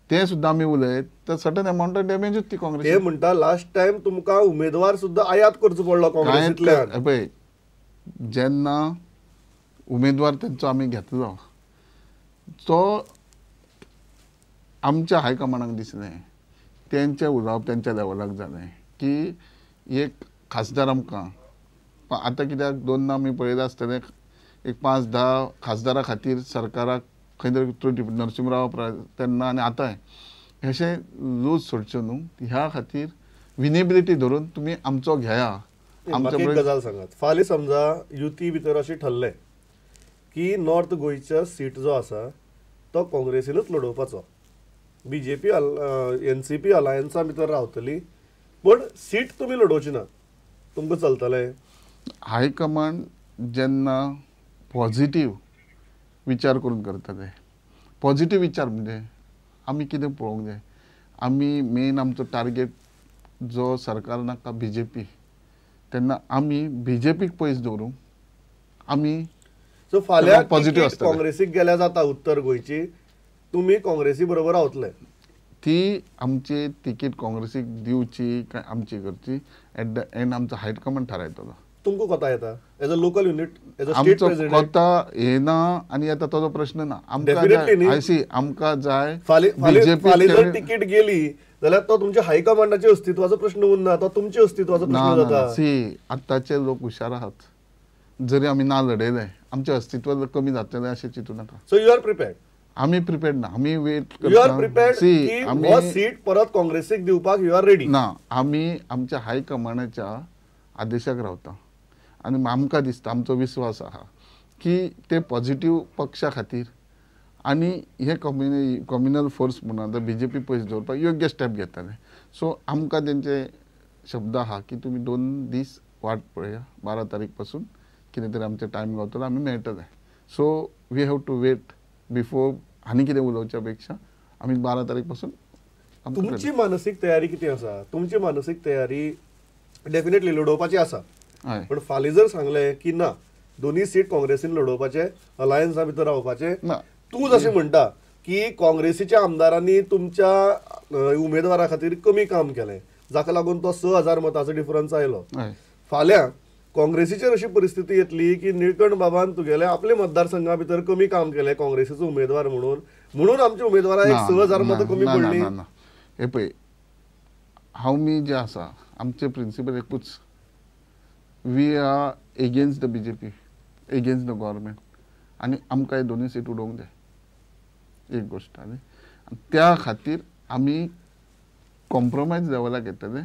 ते सुद्दां आमी उलयत तर सर्टन अमाउंट ऑफ डॅमेजूच ती काँग्रेस. ते म्हणटा लास्ट टायम तुमकां उमेदवार सुद्दां आयात करचो पडलो काँग्रेसींतल्यान. पळय जेन्ना उमेदवार तेंचो आमी घेतलो तो आमच्या हायकमांडाक दिसलें तेंचें उलोवप तेंच्या लेवलाक जालें की एक खासदार आमकां आतां कित्याक दोन आमी पळयलां आसतलें एक 5-10 खासदारा खातीर सरकाराक खंय तरी नरसिंहराव तेन्ना आनी आतांय अशें लूज सोडच्यो न्हू, ह्या खातीर विनेबिलिटी धरून तुमी आमचो घेया. आमची एक गजाल सांगात, फाल्यां समजा युती भितर अशें ठरलें की नॉर्थ गोंयचो सीट जो आसा तो काँग्रेसीनूच लडोवपाचो, बीजेपी एनसीपी अलायन्सा भितर रावतली पण सीट तुमी लडोवची ना, तुमकां चलतलें? हायकमांड जेन्ना पॉझिटीव विचार करून करतले, पॉझिटीव विचार म्हणजे आमी कितें पळोवंक जाय, आमी मेन आमचो टार्गेट जो सरकार नाका बीजेपी, तेन्ना आमी बीजेपीक पयस दवरूंक आमी सो फाल्यां पॉझिटीव आसतले. काँग्रेसीक गेल्यार जाता उत्तर गोंयची, तुमी काँग्रेसी बरोबर रावतले? ती आमची तिकीट काँग्रेसीक दिवची काय आमची करची एट the and आमचो हायकमांड थारायतलो. तुमकां कोता येता as a local unit, as a state president? कोता येना आनी येता तो प्रश्न ना, आमकां आयसी आमकां जाय. फाल्यां जर तिकीट गेली जाल्यार तो तुमच्या हायकमांडाच्या अस्तित्वाचो प्रश्न उरना, तो तुमच्या अस्तित्वाचो प्रश्न जाता. सी आतांचे लोक हुशार आहात, जरी आमी ना लडयले आमचें अस्तित्व कमी जातलें अशें चिंतू नाका. So you are prepared? आमी प्रिपेर्ड ना, आमी वेट करता. You are prepared की हो सीट परत काँग्रेसीक दिवपाक you are ready? ना, आमी आमच्या हायकमांडाच्या आदेशाक रावता आनी आमकां दिसता, आमचो विस्वास आहा की ते पॉझिटीव पक्षा खातीर आनी हे कम्युनल फोर्स म्हणून आतां बीजेपी पयस दवरपाक योग्य स्टेप घेतले. सो आमकां तेंचे शब्द आहा की तुमी 2 दीस वाट पळया, 12 तारीख पासून कितें तरी आमचें टायम गावतलो, आमी मेळटले. So we have to wait before आनी कितें उलोवच्या पेक्षा आमी 12 तारीख पासून. तुमची मानसीक तयारी कितें आसा? तुमची मानसीक तयारी डेफिनेटली लडोवपाची आसा, पण फाल्यां जर सांगलें की ना दोन्ही सीट काँग्रेसीन लडोवपाचे, अलायन्सा भितर रावपाचे, तूं जशें म्हणटा की काँग्रेसीच्या आमदारांनी तुमच्या उमेदवारा खातीर कमी काम केलें जाका लागून तो 6000 मतांचो डिफरन्स आयलो, फाल्यां काँग्रेसीचेर अशी परिस्थिती येतली की निळकंठ बाबान तुगेले आपले मतदारसंघा भितर कमी काम केलें काँग्रेसीचो उमेदवार म्हणून, म्हणून आमच्या उमेदवाराक एक 6000 मतां कमी पडली? हे पळय हांव मी जे आसा आमचे प्रिंसिपल एकूच, we are against the BJP, against the government, आनी आमकां हे दोनूय सीट उडोवंक जाय एक गोश्ट. आनी त्या खातीर आमी कॉम्प्रोमायज लेवलाक येतले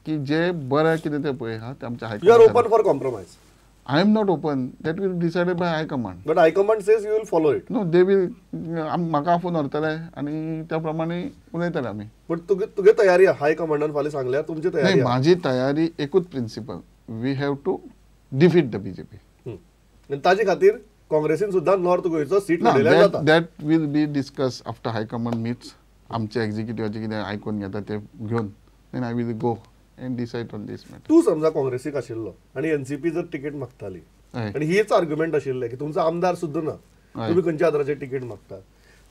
की जे बरें कितें तें पळय आहा तें आमच्या high. You are open for compromise? I am not open, that will decided by high command. But high command says you will follow it? No, they will म्हाका आफोवन व्हरतले आनी त्या प्रमाणे उलयतले आमी. बट तुगे तयारी हाय कमांडान फाल्यां सांगल्यार तुमची तयारी? नाही, म्हाजी तयारी एकूच principle, we have to defeat the BJP. ताजे खातीर काँग्रेसीन सुद्दां नॉर्थ गोंयचो सीट लडयल्यार जाता. That will be discuss after high command meets. आमच्या एक्झिक्युटिव्हाचे कितें आयकून घेता ते घेवन then I will go and decide on this matter. तूं समजा काँग्रेसीक आशिल्लो आनी एनसीपी जर तिकीट मागताली आनी हीच आर्ग्युमेंट आशिल्लें की तुमचो आमदार सुद्दां ना, तुमी खंयच्या आदाराचेर तिकीट मागता,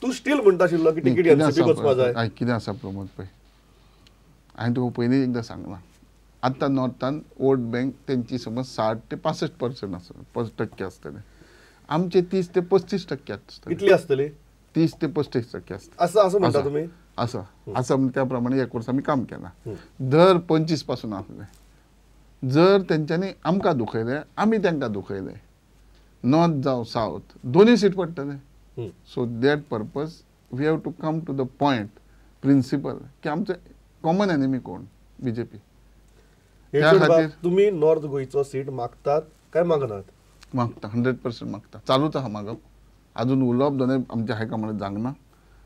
तूं स्टील म्हणटा आशिल्लो की तिकीट एनसीपी वचपा जाय. कितें आसा प्रमोद पळय, हांवें तुका पयलीं एकदां सांगलां, आतां नॉर्थान वोट बँक तेंची समज 60 ते 65% आसा, टक्के आसतले, आमचे 30 ते 35% आसतले. कितली आसतली? 30 ते 35% आसतले. आसा असं म्हणटा तुमी? आसा आसा, त्या प्रमाणे एक वर्स आमी काम केलां. दर 25 पासून आसले जर तेंच्यांनी आमकां दुखयलें, आमी तांकां दुखयलें, नॉर्थ जावं सावथ दोनूय सीट पडटले. So that purpose we have to come to the point principle की आमचो कॉमन एनिमी कोण, बीजेपी. त्या खातीर तुमी नॉर्थ गोंयचो सीट मागतात काय मागनात? मागता, 100% मागता, चालूच आहा मागप, अजून उलोवप दोनूय आमच्या हायकमांडात जावंक ना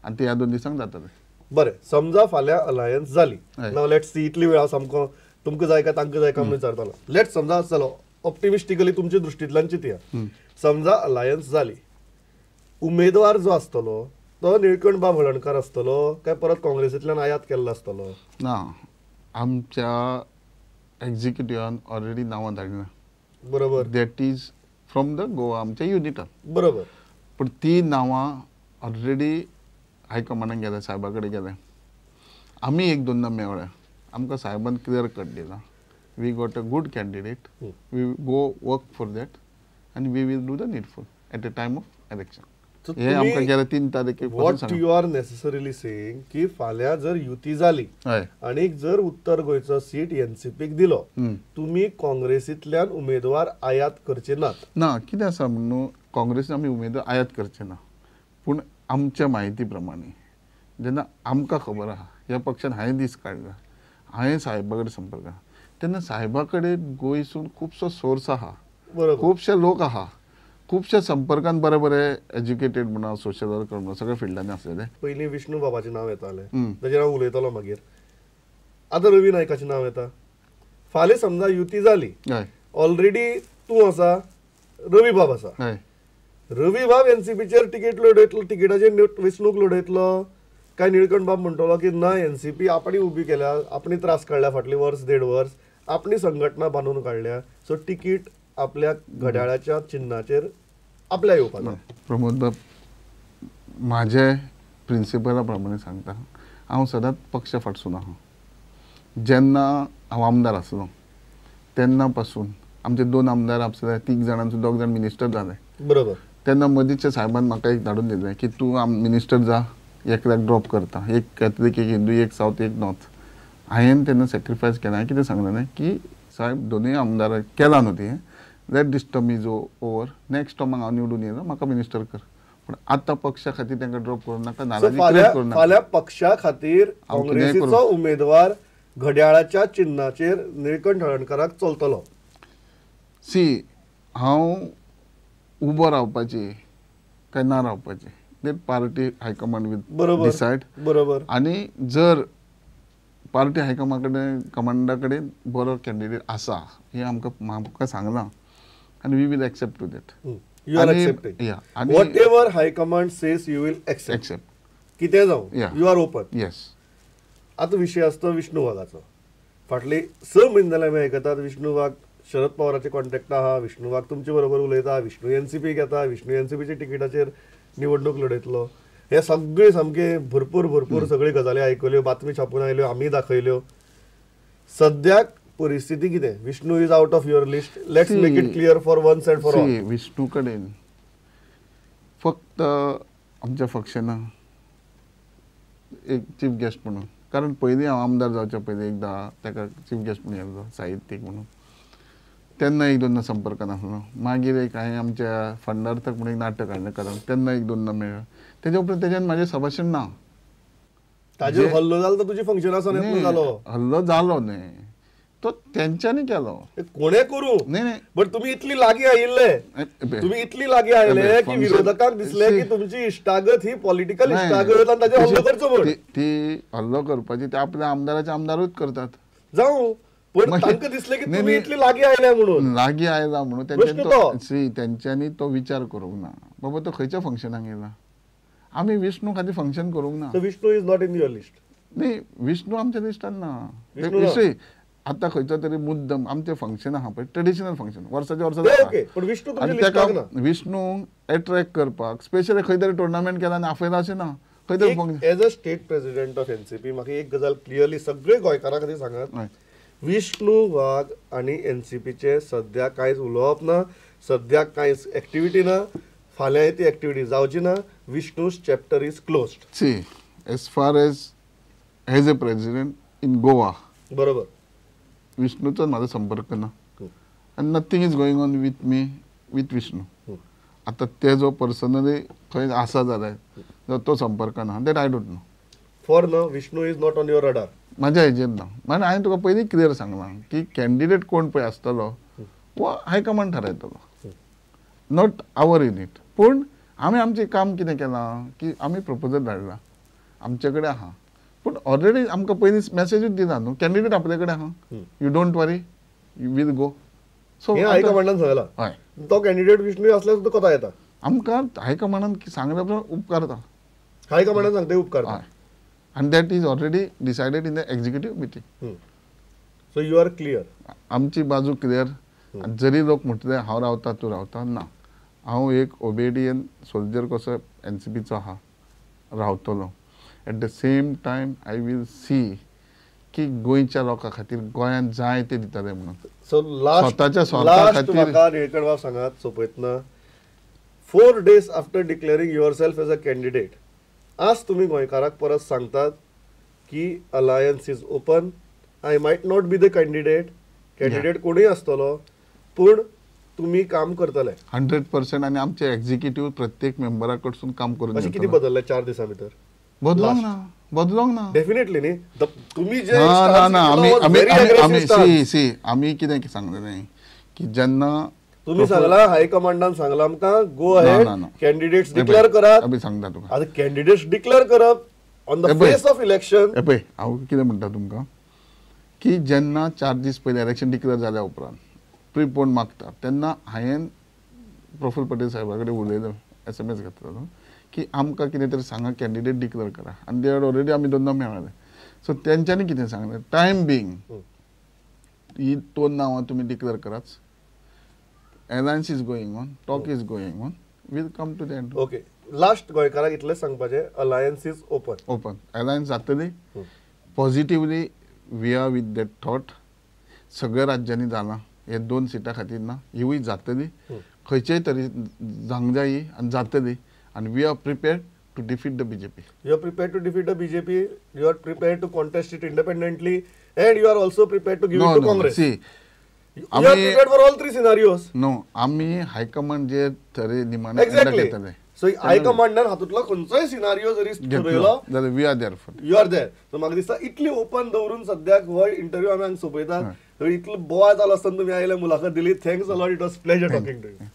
आनी ते ह्या 2 दिसांक जातलें. बरें, समजा फाल्यां अलायन्स जाली, नाव let's see, इतली वेळ हांव सामको तुमकां जाय काय तांकां जाय काय म्हणून विचारतालो. Let's समजा, चलो ऑप्टिमिस्टिकली तुमच्या दृश्टींतल्यान चिंतया, समजा अलायन्स जाली, उमेदवार जो आसतलो तो निळकंठ बाब हळर्णकार आसतलो काय परत काँग्रेसींतल्यान आयात केल्लो आसतलो? ना, आमच्या एक्झिक्युटिव्हान ऑलरेडी नांवां धाडला. बरोबर, that is from the Goa आमच्या युनिटान. बरोबर, पण ती नांवां ऑलरेडी हायकमांडान गेले, साहेबा कडेन गेले, आमी एक दोनदा मेळ्ळे, आमकां साहेबान क्लियर कट दिला, we got a good candidate, we go work for that आनी we will do the needful at a time of election. हे आमकां गेले 3 तारखेक. What you are necessarily saying की फाल्यां जर युती जाली आनी जर उत्तर गोंयचो सीट एनसीपीक दिलो, तुमी काँग्रेसींतल्यान उमेदवार आयात करचे नात? ना, कितें आसा म्हणून काँग्रेसीन आमी उमेदवार आयात करचे ना, पूण आमच्या म्हायती प्रमाणे जेन्ना आमकां खबर आहा ह्या पक्षान हांवें दीस काडला, हांवें साहेबा कडेन संपर्क आहा, तेन्ना साहेबा कडेन गोंयसून खुबसो सोर्स आहा, खुबशे लोक आहा, खुबशा संपर्कान बरे बरे एज्युकेटेड म्हणा, सोशल वर्कर म्हणा, सगळ्या फिल्डांनी आसलेले. पयलीं विष्णू बाबाचें नांव येतालें, ताचेर हांव उलयतलो मागीर. आतां रवी नायकाचें नांव येता. फाल्यां समजा युती जाली, ऑलरेडी तूं आसा, रवी बाब आसा, रवी बाब एनसीपीचेर तिकेट लडयतलो, तिकेटाचेर वेंचणूक लडयतलो काय निळकंठ बाब म्हणटलो की ना, एनसीपी आपणी उबी केल्या, आपणी त्रास काडल्या फाटली वर्स देड वर्स, आपणी संघटना बांदून काडल्या, सो तिकीट आपल्या घड्याळाच्या चिन्हाचेर आपल्या येवपाक. प्रमोद बाब, म्हाजे प्रिंसिपला प्रमाणे सांगता, हांव सदांच पक्ष फाटसून आहा. जेन्ना हांव आमदार आसलो तेन्ना पासून आमचे 2 आमदार आसले, 3 जाणांचो 2 जाण मिनिस्टर जाले, बरोबर. तेन्ना मदींच्या साहेबान म्हाका एक धाडून दिलें की तूं मिनिस्टर जा, एकल्याक ड्रॉप करता, एक कॅथलीक, एक हिंदू, एक सावथ, एक नॉर्थ. हांवें तेन्ना सॅक्रिफायस केलें. हांवें कितें सांगलें की साहेब दोनूय आमदार केला न्हू ती, let this term is over, next टर्माक हांव निवडून येयलो, म्हाका मिनिस्टर कर, पूण आतां पक्षा खातीर तांकां ड्रॉप करूं नाका, नाराजी क्रिएट करूं नाका. फाल्यां पक्षा खातीर काँग्रेसीचो उमेदवार घड्याळाच्या चिन्हाचेर निळकंठ हळर्णकाराक चलतलो. सी, हांव उबो रावपाची काय ना रावपाची that party high command will decide. बरोबर. आनी जर पार्टी हायकमांडा कडेन कमांडा कडेन बरो कॅन्डिडेट आसा हें आमकां सांगलां, आनी we will accept to that. You are accepting. Whatever high command says you will accept. कितें जावं, you are open. Yes. आतां विशय आसता विष्णू वाघाचो. फाटले 6 म्हयने जाले आमी आयकतात विष्णू वाघ शरद पवाराचे कॉन्टॅक्ट आहा, विष्णू वाघ तुमचे बरोबर उलयता, विष्णू एनसीपीक येता, विष्णू एनसीपीच्या तिकिटाचेर निवडणूक लढयतलो. हे सगळे सामके भरपूर भरपूर सगळे गजाली आयकल्यो, बातमी छापून आयल्यो, आमी दाखयल्यो. सद्याक परिस्थिती कितें? Vishnu is out of your list, let's make it clear for once and for all. Vishnu कडेन फक्त आमच्या फंक्शनाक एक चीफ गेस्ट म्हणून, कारण पयलीं हांव आमदार जावच्या पयलीं एकदां ताका चीफ गेस्ट म्हणून येयल्लो साहित्यीक म्हणून, तेन्ना एक दोनदा संपर्कान आसलो. मागीर एक हांवें आमच्या फंडार्थक म्हणून एक नाटक हाडलें, कारण तेन्ना एक दोनदा मेळ्ळो. तेज्या उपरांत तेज्यान म्हाजें संभाशण ना. ताजेर हल्लो जालो तर तुजी फंक्शनां जालो, हल्लो जालो न्ही तो तेंच्यांनी केलो, कोणे करूं न्ही, बट तुमी इतली लागीं आयिल्ले, तुमी इतली लागीं आयले की विरोधकांक दिसलें की तुमची इश्टागत ही पॉलिटिकल इश्टागत आनी ताजेर हल्लो करचो म्हूण. ती हल्लो करपाची ते आपल्या आमदाराचे आमदारूच करतात, जावं, पण तांकां दिसलें की तुमी इतली लागीं आयल्या म्हणून, लागीं आयला म्हणून तेंच्यांनी तेंच्यांनी तो विचार करूंक ना बाबा तो खंयच्या फंक्शनाक येयला. आमी विष्णू खातीर फंक्शन करूंक ना. Vishnu is not in your list. न्ही, विष्णू आमच्या लिस्टान ना. आतां खंयचो तरी मुद्दम आमचें फंक्शन आहा पळय, ट्रेडिशनल फंक्शन वर्साच्या वर्सा, आनी ताका विष्णू एट्रेक्ट करपाक स्पेशली खंय तरी टुर्नामेंट केला आनी आपयला अशें ना. खंय तरी as a state president of NCP म्हाका एक गजाल क्लियरली सगळे गोंयकारां खातीर सांगात, विष्णू वाघ आनी एनसीपीचे सद्या कांयच उलोवप ना, सद्या कांयच एक्टिविटी ना, फाल्यां ती एक्टिविटी जावची ना. Vishnu's chapter is closed. See, as far as a president in Goa, बरोबर, विष्णूचो म्हाजो संपर्क ना आनी nothing is going on with me with Vishnu. आतां ते जो पर्सनली खंय आसा जाल्यार तो संपर्क ना, that I don't know. For now Vishnu is not on your radar. म्हाज्या हेजेर ना. मागीर हांवें तुका पयलीं क्लियर सांगलां की कॅन्डिडेट कोण पळय आसतलो वो हायकमांड थारायतलो, not our unit. पूण आमी आमचें काम कितें केलां की आमी प्रपोजल धाडला, आमचे कडेन आहा, पूण ऑलरेडी आमकां पयलीं मॅसेजूच दिला न्हू कॅन्डिडेट आपले कडेन आहा, you don't worry, you will go. So हायकमांडान सांगलां, हय, तो कॅन्डिडेट विष्णू आसल्यार सुद्दां कोता येता. आमकां हायकमांडान सांगल्या उपरांत उपकारता, हायकमांडान सांगता उपकारता, आनी that is already decided in the executive meeting. So you are clear, आमची बाजू क्लियर. जरी लोक म्हटले हांव रावता तूं रावता, ना, हांव एक ओबेडियंट सोल्जर कसो एनसीपीचो आहा, रावतलो. At the same time I will see की गोंयच्या लोकां खातीर गोंयांत जाय ते दितले म्हणून. सो लास्ट स्वताच्या खातीर म्हाका निळकंठ बाब सांगात सोंपयतना, 4 days after declaring yourself as a candidate आज तुमी गोंयकाराक परत सांगतात की alliance is open, I might not be the candidate, candidate कोणूय आसतलो, पूण तुमी काम करतले 100%. आनी आमचे एक्झिक्युटीव प्रत्येक मेंबरा कडसून काम करून. अशें कितें बदललें 4 दिसां भितर? बदलोंक ना, बदलोंक ना डेफिनेटली न्ही. तुमी जे ना ना आमी सी सी आमी कितें सांगलें की जेन्ना तुम्ही सांगला हायकमांडान सांगला आमकां गो अहेड कॅन्डिडेट्स डिक्लेअर करात. आमी सांगता तुका आतां कॅन्डिडेट्स डिक्लेअर करप on the face of election. पळय हांव कितें म्हणटा तुमकां की जेन्ना 4 दीस पयलीं इलेक्शन डिक्लेअर जाल्या उपरांत प्रिपोन मागता तेन्ना हांवें प्रफुल्ल पटेल साहेबा कडेन उलयलो, SMS घेतलो की आमकां कितें तरी सांगा, कॅन्डिडेट डिक्लेअर करा. आनी they are already आमी दोनदां मेळ्ळे. सो तेंच्यांनी कितें सांगलें, टायम बिंग ही 2 नांवां तुमी डिक्लेअर करात, alliance is going on, talk is going on, we'll come to the end. Okay, last गोंयकाराक इतलें सांगपाचें, alliance is open. Open alliance जातली positively, we are with that thought. सगळ्या राज्यांनी जालां हे 2 सिटां खातीर ना, हिवूय जातली, खंयचेय तरी जावंक जाय आनी जातली. आनी we are prepared to defeat the BJP. You are prepared to defeat the BJP, you are prepared to contest it independently and you are also prepared to give it to Congress. See, you are prepared for all 3 scenarios. No, आमी high command जे तरे निमाणे घेतले. So हायकमांडान हातूंतलो खंयचोय scenario जरी ठरयलो जाल्यार we are there for, you are there. So म्हाका दिसता इतली ओपन दवरून सद्याक हो इंटरव्यू आमी हांगा सोंपयतात. इतलो बोवाळ जालो आसतना तुमी आयले, मुलाखत दिली. Thanks a lot, it was pleasure talking to you.